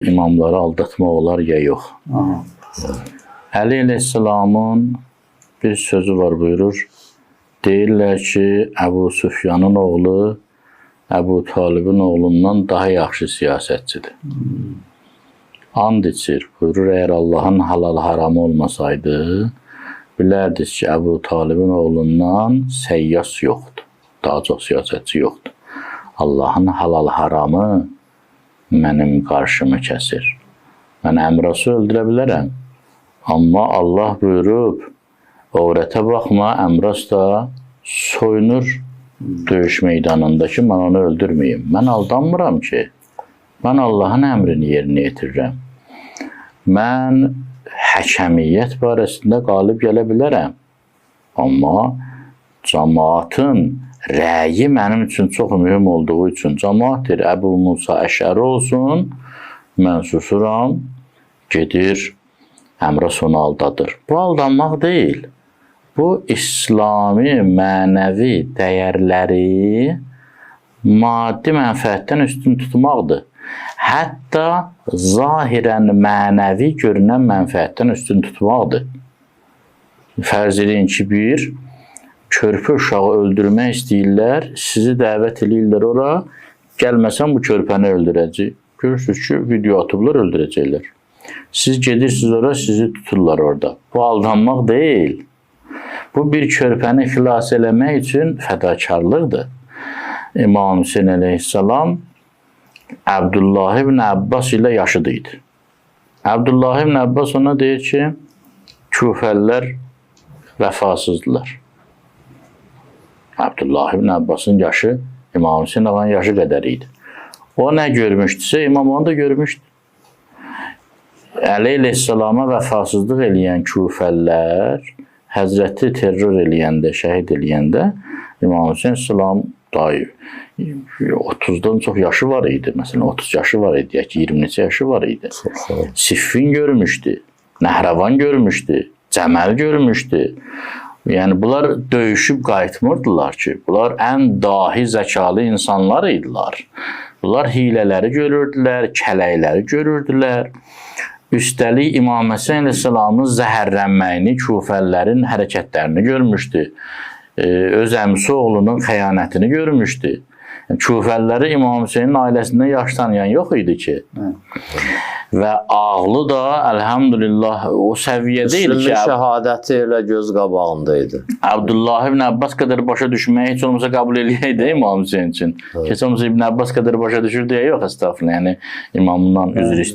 İmamları aldatmaq olar ya yox. Aha. Əli əleyhissalamın bir sözü var buyurur. Deyirlər ki, Əbu Sufyanın oğlu Əbu Talibin oğlundan daha yaxşı siyasətçidir. And içir. Buyurur, əgər Allahın halal haramı olmasaydı, bilərdiniz ki, Əbu Talibin oğlundan səyyas yoxdur. Daha çox siyasətçi yoxdur. Allahın halal haramı mənim qarşımı kəsir. Mən Əmrası öldürə bilərəm. Amma Allah buyurub, övrətə baxma, Əmras da soyunur döyüş meydanında ki, mən onu öldürməyim. Mən aldanmıram ki, mən Allahın əmrini yerinə yetirirəm. Mən həkəmiyyət barəsində qalib gələ bilərəm. Amma cəmaatın rəyi mənim üçün çox mühüm olduğu üçün cəmaat deyir, Əbu Musa Əşəri olsun, mən susuram, gedir, Əmras onu aldadır. Bu aldanmaq deyil. Bu İslami mənəvi dəyərləri maddi mənfəətdən üstün tutmaqdır. Hətta zahirən mənəvi görünən mənfəətdən üstün tutmaqdır. Fərz edin ki, bir körpə uşağı öldürmək istəyirlər, sizi dəvət eləyirlər ora, gəlməsən bu körpəni öldürəcək. Görürsünüz ki, video atıblar, öldürəcəklər. Siz gedirsiniz ora, sizi tuturlar orada. Bu aldanmaq deyil. Bu bir körpəni xilas eləmək üçün fədakarlıqdır. İmam Hüseyin əleyhissalam Əbdullah ibn Abbas ilə yaşıd idi. Əbdullah ibn Abbas ona deyir ki, Kufəllər vəfasızdılar. Əbdullah ibn Abbasın yaşı İmam Hüseyin ağanın yaşı qədər idi. O nə görmüşdüsə, İmam onu da görmüşdü. Əli əleyhissalama vəfasızlıq eləyən Kufəllər Həzrəti terror eləyəndə, şəhid eləyəndə İmam Hüseyin salam daha 30-dan çox yaşı var idi. Məsələn 30 yaşı var idi, ya ki 20 neçə yaşı var idi. Siffin görmüşdü, Nəhravan görmüşdü, Cəməl görmüşdü. Yəni bunlar döyüşüb qayıtmırdılar ki, bunlar ən dahi zəkalı insanlar idilər. Bunlar hilələri görürdülər, kələkləri görürdülər. Üstəlik İmam Həsən əleyhissalamın zəhərlənməyini, Kufəllərin hərəkətlərini görmüşdü. Öz əmisi oğlunun xəyanətini görmüşdü. Yəni, Kufəlləri İmam Hüseynin ailəsindən yaxşı tanıyan yox idi ki. Və ağlı da əlhəmdülillah o səviyyədə idi ki, Müslümin şəhadəti elə göz qabağında idi. Abdullah ibn Abbas qədər başa düşməyi heç olmasa qəbul eləyəydi İmam Hüseyin üçün. Heç olmasa İbn Abbas qədər başa düşür deyə yox, əstəğfurullah. Yəni imamından üzr istəyir.